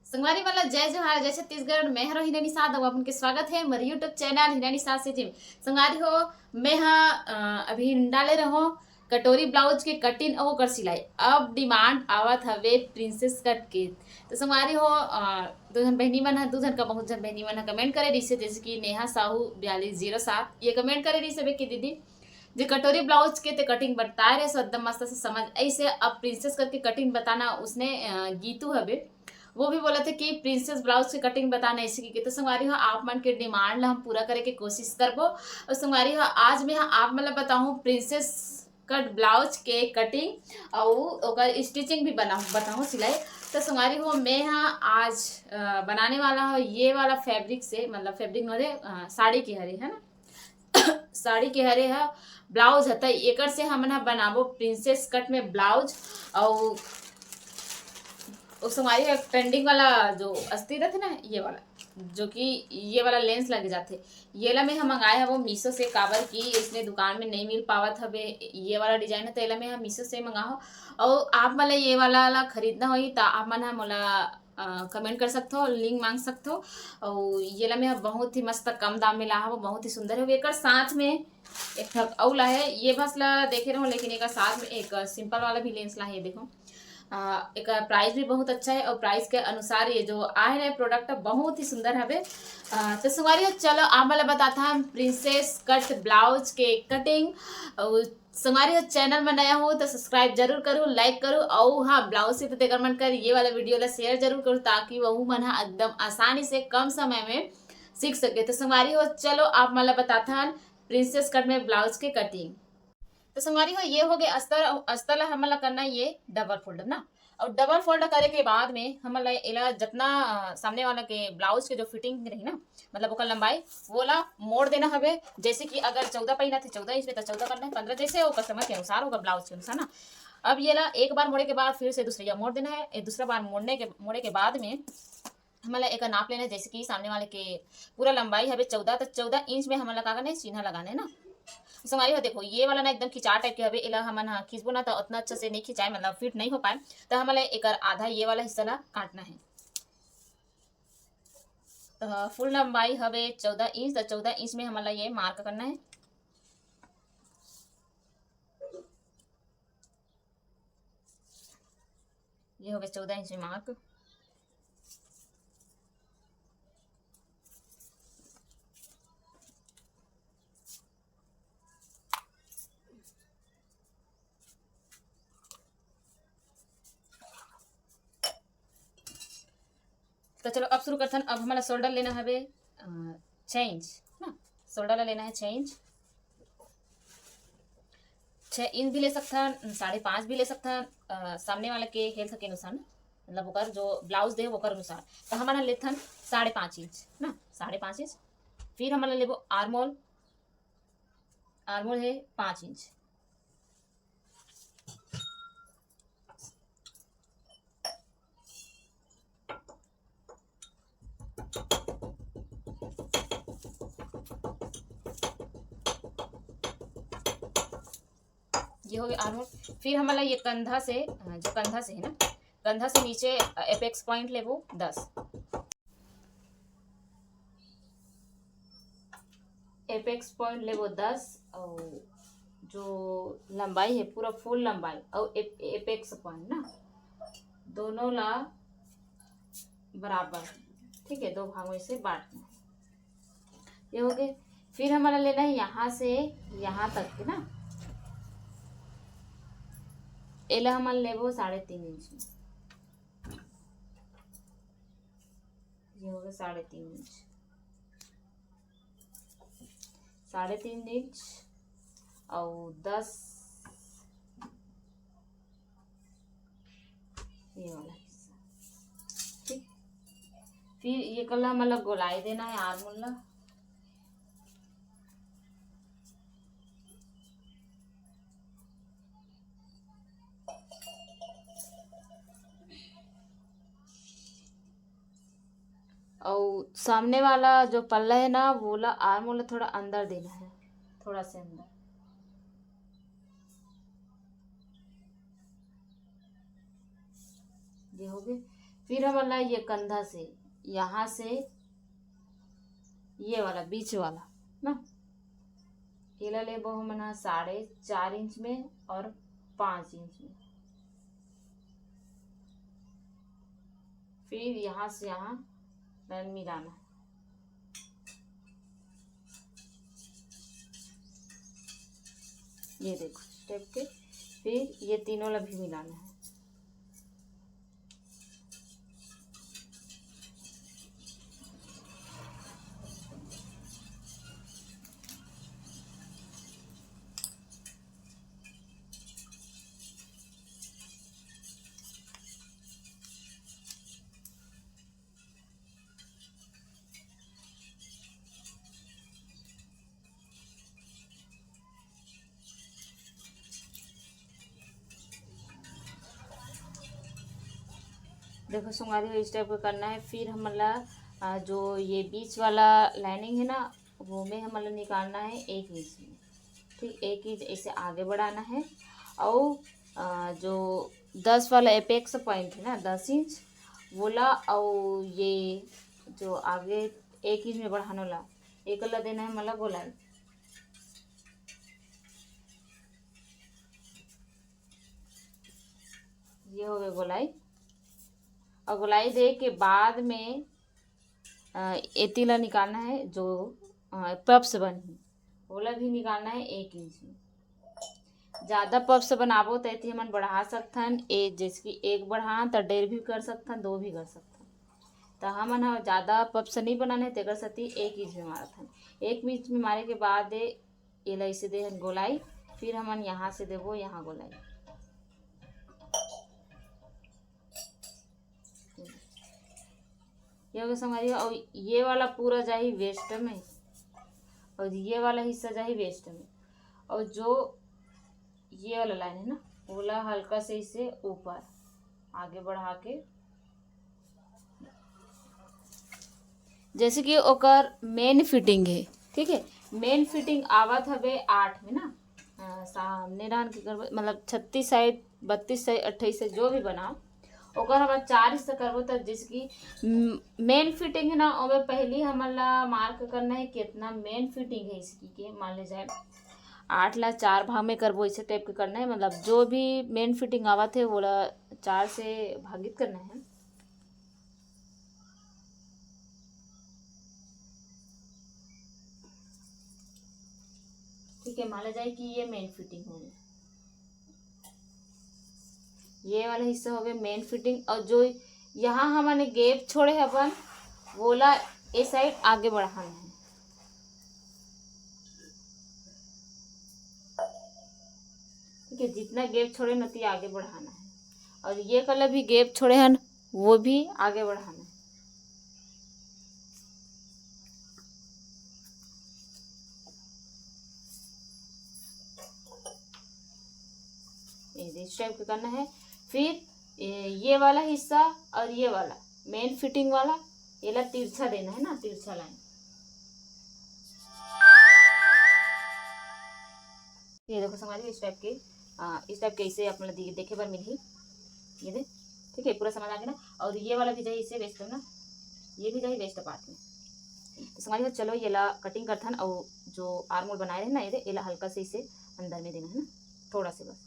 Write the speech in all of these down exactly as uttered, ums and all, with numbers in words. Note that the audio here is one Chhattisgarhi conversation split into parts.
संगवारी मन ला जय जोहार, जय छत्तीसगढ़। मैं हरो हिना निषाद, अउ अपन के स्वागत है मोर YouTube channel Hina Nishad stitching. संगवारी हो, मैं हा, अ, अभी डाले रहो कटोरी ब्लाउज के कटिंग अउ ओकर सिलाई। अब डिमांड आवत हवे प्रिंसेस कट के। तो संगवारी हो, अ, दो झन बहिनी मन ह, दो झन का बहुत झन बहिनी मन ह कमेंट करे रहिसे, जैसे कि नेहा साहू बयालीस जीरो सात, ये कमेंट करे रहिसे बे कि दीदी, जे कटोरी ब्लाउज के ते कटिंग बताए रहे सो एकदम मस्त से समझ ऐसे। अब प्रिंसेस कट के कटिंग बताना उसने, अ, गीतू हबे, वो भी बोला थे कि प्रिंसेस ब्लाउज के कटिंग बताना ऐसे की। तो संगवारी हो, आप मन के डिमांड ला हम पूरा करे के कोशिश करबो। और संगवारी हो, आज मैं आप मन ला बताऊँ प्रिंसेस कट ब्लाउज के कटिंग और ओकर स्टिचिंग भी बना बताऊँ सिलाई। तो संगवारी हो, मैं हा आज, अ, बनाने वाला हूँ ये वाला फैब्रिक से, मतलब फैब्रिक नोरे, अ, साड़ी के हरे है ना, साड़ी के हरे ह ब्लाउज ह, त एकर से हमन ह बनाबो प्रिंसेस कट में ब्लाउज। अउ ओ संगवारी ह ट्रेंडिंग वाला जो अस्ती रथे ना, ये वाला, जो कि ये वाला लेंस लगे जाथे, ये ला मैं ह मंगाए हवो मीशो से, काबर कि इसने दुकान में नहीं मिल पावत हवे ये वाला डिजाइन ह, त एला मैं ह मीशो से मंगाहो। अउ आप मन ला ये वाला ला खरीदना होही त आप मन ह मोला, अ, कमेंट कर सकथो, लिंक मांग सकथो। अउ ये ला मैं ह बहुत ही मस्त कम दाम में ला हवो, बहुत ही सुंदर है। एकर साथ में एक ठक अउ ला है, ये बस ला देखे रहो, लेकिन एकर साथ में एक सिंपल वाला भी लेंस ला है, देखो। अ, एकर प्राइस भी बहुत अच्छा है और प्राइस के अनुसार ये जो आए रहे प्रोडक्ट बहुत ही सुंदर हवे। अ, तो संगवारी हो, चलो आप मन ला बताथन प्रिंसेस कट ब्लाउज के कटिंग। और संगवारी हो, चैनल में नया हो तो सब्सक्राइब जरूर करू, लाइक करू, और हाँ, ब्लाउज से तो तेकर मन कर ये वाला वीडियो ला शेयर जरूर करू, ताकि वहू मन ह एकदम आसानी से कम समय में सीख सके। तो संगवारी हो, चलो आप मन ला बताथन प्रिंसेस कट में ब्लाउज के कटिंग। तो संगवारी हो, ये हो गए अस्तर। अस्तर ला हमन ला करना ये डबल फोल्ड ना, और डबल फोल्ड करे के बाद में हमन ला एला जतना, अ, सामने वाला के ब्लाउज के जो फिटिंग रही ना, मतलब ओकर लंबाई, वो ला मोड़ देना हवे। जैसे कि अगर चौदह पहिना थे चौदह इंच में, तो चौदह करना है, पन्द्रह, जैसे वो कस्टमर के अनुसार होगा, ब्लाउज के अनुसार ना। अब ये ला एक बार मोड़े के बाद फिर से दूसरे या मोड़ देना है। ये दूसरा बार मोड़ने के, मोड़े के बाद में हमन ला एकर नाप लेना है, जैसे कि सामने वाले के पूरा लंबाई हवे चौदह, तो चौदह इंच में हमन ला का करना है, चिन्हा लगाना है ना। संगवारी हो, देखो, ये वाला ना एकदम खिंचा टाइप के हवे, एला हमन ह खींचबो ना तो उतना अच्छा से नहीं खिंचाए, मतलब फिट नहीं हो पाए। तो हमन ला एकर आधा ये वाला हिस्सा ला काटना है। तो फुल लंबाई हवे चौदह इंच, तो चौदह इंच में हमन ला ये मार्क करना है। ये हो गए चौदह इंच मार्क। तो चलो, अब शुरू करथन। अब हमन ला शोल्डर लेना हवे, अ, छः इंच ना, शोल्डर ला लेना है छः इंच। छः इंच भी ले सकथन, साढ़े पाँच भी ले सकथन, अ, सामने वाले के हेल्थ के अनुसार ना, मतलब ओकर जो ब्लाउज दे ओकर अनुसार। तो हमन ह लेथन साढ़े पाँच इंच ना, साढ़े पाँच इंच। फिर हमन ला लेबो आर्महोल, आर्महोल है पाँच इंच। ये हो गया आर्महोल। फिर हमन ला ये कंधा से, अ, जो कंधा से है ना, कंधा से नीचे एपेक्स पॉइंट लेबो दस, एपेक्स पॉइंट लेबो दस, और जो लंबाई है पूरा फुल लंबाई और एप-, एपेक्स पॉइंट ना, दोनों ला बराबर, ठीक है, दो भागों से बांटना है। ये हो गए। फिर हमन ला लेना है यहाँ से यहाँ तक के ना, एला हमन लेबो साढ़े तीन इंच में। ये हो गया साढ़े तीन इंच, साढ़े तीन इंच और दस, ये वाला हिस्सा, ठीक। फिर ये कला मतलब गोलाई देना है आर्महोल ला। और सामने वाला जो पल्ला है ना, वो ला आर्महोल ला थोड़ा अंदर देना है, थोड़ा से अंदर। ये हो गए। फिर हमन ला ये कंधा से, यहाँ से ये वाला बीच वाला ना, एला लेबो हमन ह साढ़े चार इंच में और पाँच इंच में। फिर यहाँ से यहाँ मिलाना है। ये देखो स्टेप के, फिर ये तीनों ला भी मिलाना है। देखो संगवारी हो, इस टाइप का करना है। फिर हमन ला, आ, जो ये बीच वाला लाइनिंग है ना, वो में हमन ला निकालना है एक इंच में। ठीक, एक इंच ऐसे आगे बढ़ाना है। और, आ, जो दस वाला एपेक्स पॉइंट है ना, दस इंच, वोला, और ये जो आगे एक इंच में बढ़ाने वाला, एक ला देना है हमन ला गोलाई। ये हो गए गोलाई। और गोलाई दे के बाद में, अ, एती ला निकालना है, जो, अ, पफ्स बनही, ओला भी निकालना है एक इंच में। ज़्यादा पफ्स बनाबो त एती हमन बढ़ा सकथन, ए, जैसे कि एक बढ़ान त डेढ़ भी कर सकथन, दो भी कर सकथन। त हमन ह ज़्यादा पफ्स नहीं बनाने, तेकर सेती एक इंच में मारत हन। एक इंच में मारे के बाद ए, एला ऐसे दे हन गोलाई, फिर हमन यहाँ से देबो यहाँ गोलाई। ये हो गया संगवारी हो, और ये वाला पूरा जाही वेस्ट में, और ये वाला हिस्सा जाही वेस्ट में, और जो ये वाला लाइन है ना, ओला हल्का से इसे ऊपर आगे बढ़ा के, जैसे कि ओकर मेन फिटिंग है, ठीक है, मेन फिटिंग आवत हवे आठ में ना, अ, सामने डाहन के करबो, मतलब छत्तीस साइड, बत्तीस साइड, अट्ठाईस साइड, जो भी बनाओ, ओकर हमन चार हिस्सा करबो। तब जैसे कि म-, मेन फिटिंग है ना, ओमे पहली हमन ला मार्क करना है कितना मेन फिटिंग है इसकी के। मान ले जाए आठ ला चार भाग में करबो, इसे टाइप के करना है, मतलब जो भी मेन फिटिंग आवत है, वोला चार से भागित करना है। ठीक है, माना जाए कि ये मेन फिटिंग हो गई, ये वाला हिस्सा हो गया मेन फिटिंग, और जो यहाँ हमने गैप छोड़े हवन, वोला ए साइड आगे बढ़ाना है। ठीक है, जितना गैप छोड़े न, उतना आगे बढ़ाना है। और ये वाला भी गैप छोड़े हन, वो भी आगे बढ़ाना है। ये इस टाइप का करना है। फिर ये, ये वाला हिस्सा और ये वाला मेन फिटिंग वाला, ये ला तिरछा देना है ना, तिरछा लाइन। ये देखो संगवारी, इस टाइप के, आ, इस टाइप के इसे आप मतलब दे-, देखे बर मिलही। ये दे, ठीक है, पूरा समझ आ गया ना। और ये वाला भी जाही इसे वेस्ट करना, ये भी जाही वेस्ट पार्ट में। तो संगवारी हो, चलो ये ला कटिंग करथन, और जो आर्म होल बनाए रहे ना, ये दे, ये ला हल्का से इसे अंदर में देना है ना, थोड़ा से बस।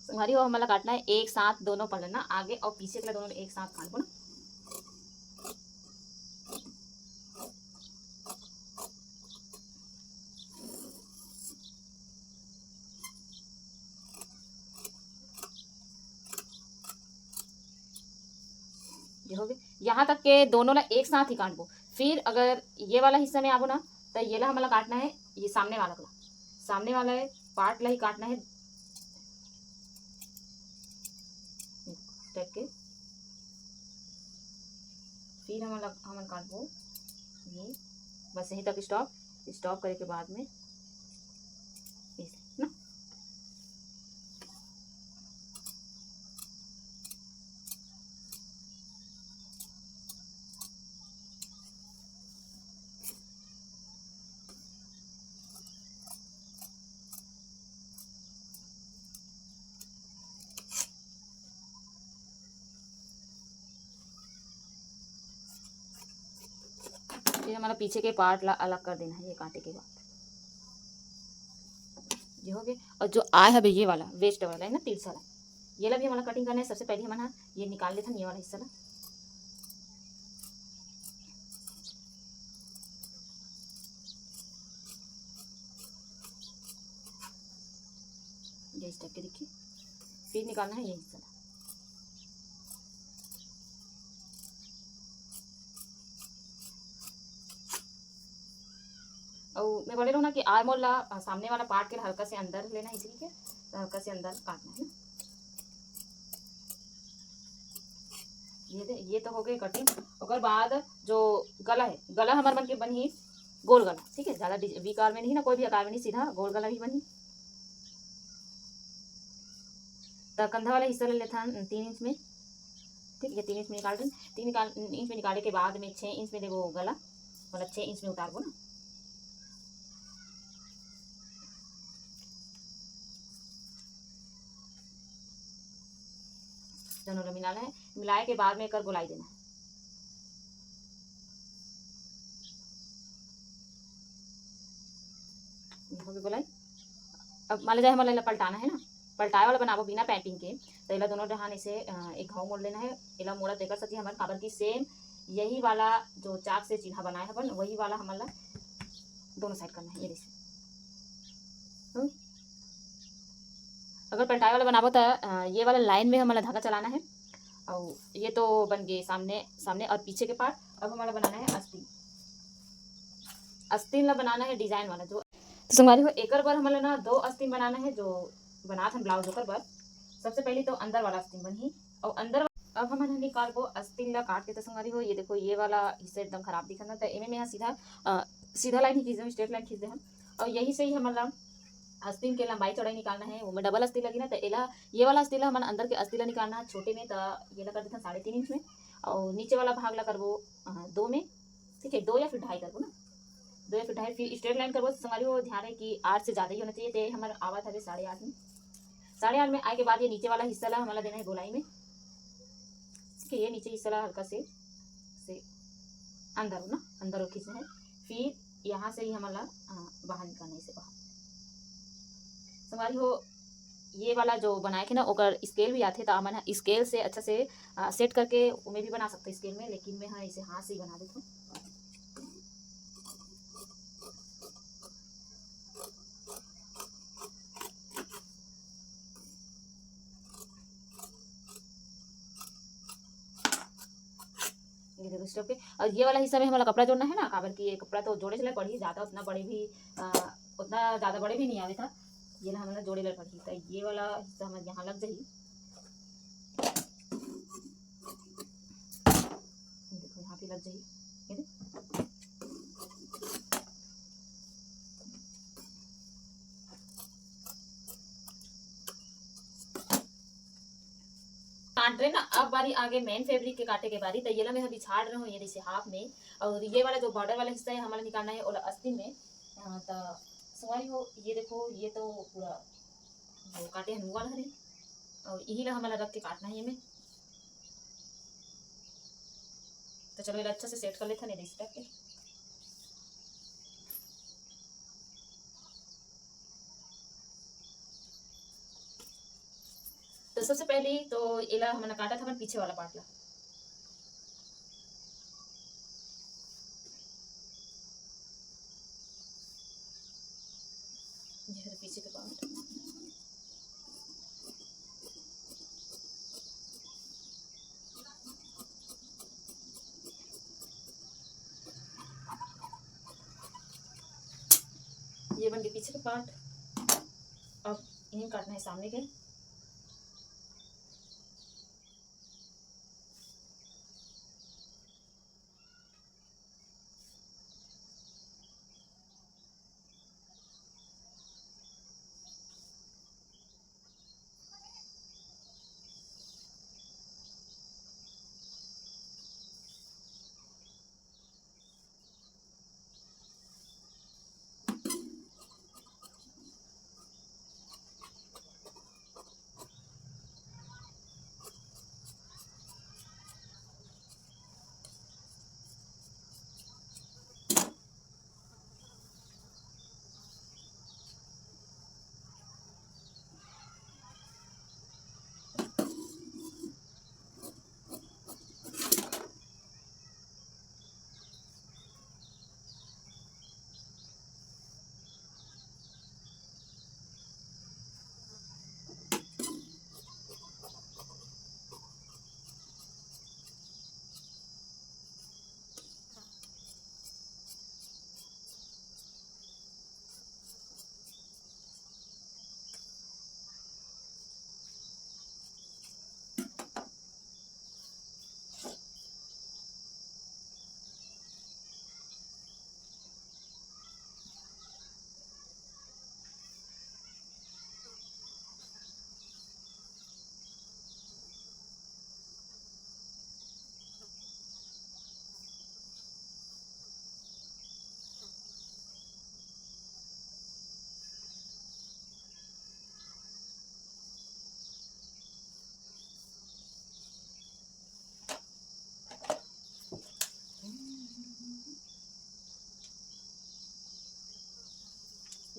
संगवारी हो, हमन ला काटना है एक साथ दोनों पल्ला ना, आगे और पीछे के ला दोनों एक साथ काटबो ना। ये हो गए, यहाँ तक के दोनों ला एक साथ ही काटबो। फिर अगर ये वाला हिस्सा में आबो ना, तो ये ला हमन ला काटना है, ये सामने वाला ला, सामने वाला पार्ट ला ही काटना है, टाइप के। फिर हमन ला, हमन काटबो ये, बस यहीं तक स्टॉप। स्टॉप करे के बाद में ऐसे ना, हमारा पीछे के पार्ट ला अलग कर देना है ये काटे के बाद। ये हो गए। और जो आय हवे ये वाला वेस्ट वाला है ना, तिरछा वाला, ये ला भी हमारा कटिंग करना है। सबसे पहले हमन ह ये निकाल लेथन ये वाला हिस्सा ला। ये इस टाइप के देखिए, फिर निकालना है ये हिस्सा ला। और मैं बोले रहूँ ना कि आर्म होल ला, अ, सामने वाला पार्ट के हल्का से अंदर लेना है, ठीक है, तो हल्का से अंदर काटना है ना। ये दे, ये तो हो गई कटिंग। ओकर बाद जो गला है, गला हमर मन के बनही गोल गला, ठीक है, ज़्यादा वी आकार में नहीं ना, कोई भी आकार में नहीं, सीधा गोल गला ही बनही। तो कंधा वाला हिस्सा ले लेथन तीन इंच में, ठीक है, तीन इंच में निकाल दें। तीन निकाल इंच में निकाले के बाद में छः इंच में देखो गला, मतलब छः इंच में उतारबो ना। दोनों ला मिलाना है, मिलाए के बाद में एकर गोलाई देना है। ये हो गया गोलाई। अब मान लीजिए हमारे ला पलटाना है ना, पलटाए वाला बनाबो बिना पाइपिंग के, तो एला दोनों डहान ऐसे, अ, एक घाव मोड़ लेना है। एला मोड़ा तेकर सेती हमन, काबर कि सेम यही वाला जो चाक से चिन्हा बनाए हवन, वही वाला हमन ला दोनों साइड करना है, ये जैसे। हम्म। अगर पलटाए वाला बनाबो त, अ, ये वाला लाइन में हमन ला धागा चलाना है, और ये तो बन गए सामने, सामने और पीछे के पार्ट। अब हमन ला बनाना है आस्तीन। आस्तीन ला बनाना है डिजाइन वाला, जो तो संगवारी हो, एकर बर हमन ला ना दो आस्तीन बनाना है, जो बनात हन ब्लाउज ओकर बर। सबसे पहले तो अंदर वाला आस्तीन बनही, और अंदर अब हमन ह निकालबो आस्तीन ला काट के। तो संगवारी हो, ये देखो, ये वाला हिस्सा एकदम खराब दिखत ना, तो एमे में ह सीधा, अ, सीधा लाइन ही खींच देहन, स्ट्रेट लाइन खींच देहन। और यही से ही हमन ला आस्तीन के लंबाई चौड़ाई निकालना है, ओमे डबल आस्तीन लगी ना, तो एला, ये वाला आस्तीन ला हमन अंदर के आस्तीन ला निकालना है छोटे में, तो ये ला कर देथन साढ़े तीन इंच में, और नीचे वाला भाग ला करबो, अ, दो में, ठीक है, दो या फिर ढाई करबो ना, दो या फिर ढाई। फिर स्ट्रेट लाइन करबो, संगवारी हो, ध्यान रहे कि आठ से ज़्यादा ही होना चाहिए। तो हमर आवत हवे साढ़े आठ में। साढ़े आठ में आए के बाद ये नीचे वाला हिस्सा ला हमन ला देना है गोलाई में, ठीक है। ये नीचे हिस्सा ला हल्का से, से अंदर हो ना, अंदर हो खींचना है। फिर यहाँ से ही हमन ला, अ, बाहर निकालना है, इसे बाहर। संगवारी हो, ये वाला जो बनाए थे ना, ओकर स्केल भी आथे, तो हमन ह स्केल से अच्छा से, अ, सेट करके ओमे भी बना सकते स्केल में, लेकिन मैं ह इसे हाथ से ही बना देथों। ये देखो, स्टॉप के। और ये वाला हिस्सा में हमला कपड़ा जोड़ना है ना, काबर कि ये कपड़ा तो जोड़े चले पड़ी, ज़्यादा उतना बड़े भी, अ, उतना ज़्यादा बड़े भी नहीं आवे था, ये ना हमला जोड़े ले पड़ी। तो ये वाला हिस्सा हमर यहाँ लग जाही, देखो यहाँ पे लग जाही, ये देख। काट रहे ना, अब बारी आगे मेन फैब्रिक के काटे के बारी। तो ये ला मैं अभी छाड़ रहे हूँ, ये जैसे हाफ में, और ये वाला जो बॉर्डर वाला हिस्सा है हमारा निकालना है, ओला अस्तीन में। हाँ, तो संगवारी हो, ये देखो, ये तो पूरा वो काटे हन, वो वाला हरे, और यही ला हमारा रख के काटना है ये में। तो चलो, ये अच्छा से सेट कर लेते हैं, इस टाइप के। तो सबसे पहले तो एला हमन काटत हवन पीछे वाला पार्ट ला। ये है पीछे के पार्ट। ये बन के पीछे के पार्ट। अब इन्हें काटना है सामने के।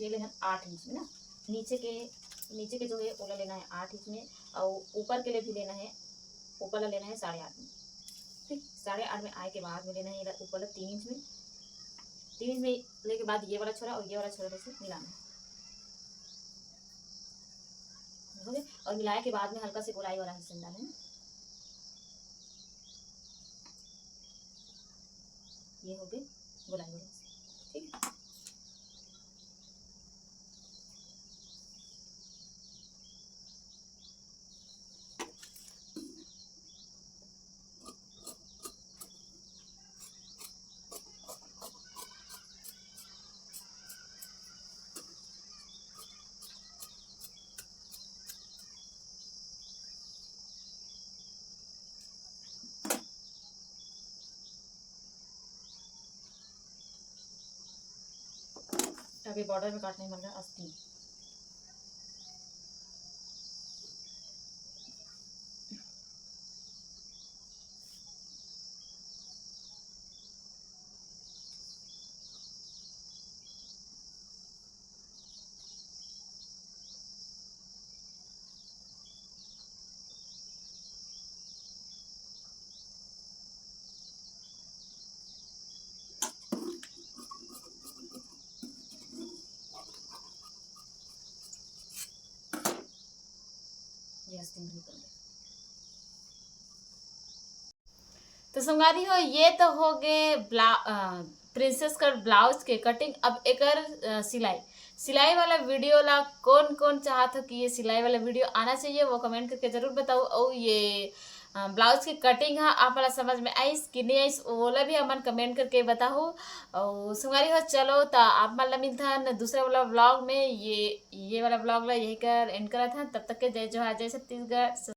ये ले हम आठ इंच में ना, नीचे के, नीचे के जो है ओला लेना है आठ इंच में, और ऊपर के लिए भी लेना है, ऊपर ला लेना है साढ़े आठ में। ठीक, साढ़े आठ में आए के बाद में लेना है ऊपर ला तीन इंच में। तीन इंच में लेके बाद ये वाला छोरा और ये वाला छोरा जैसे मिलाना है। और मिलाए के बाद में हल्का से गोलाई वाला हिस्सा डालें। ये हो गए गोलाई वाला हिस्सा। ठीक है। अभी बॉर्डर में काटने मन रहा अस्ती। तो संगवारी हो, ये तो हो गए ब्ला प्रिंसेस कट ब्लाउज के कटिंग। अब एकर सिलाई, सिलाई वाला वीडियो ला कौन कौन चाहत हो कि ये सिलाई वाला वीडियो आना चाहिए, वो कमेंट करके जरूर बताओ। और ये ब्लाउज के कटिंग हा आप वाला समझ में आइस कि नहीं आइस, ओला भी हमन कमेंट करके बताओ। और संगवारी हो, चलो तो आप मन ला मिलथन दूसरा वाला ब्लॉग में। ये ये वाला ब्लॉग ला यही कर एंड करत हन। तब तक के जय जोहार, जय छत्तीसगढ़।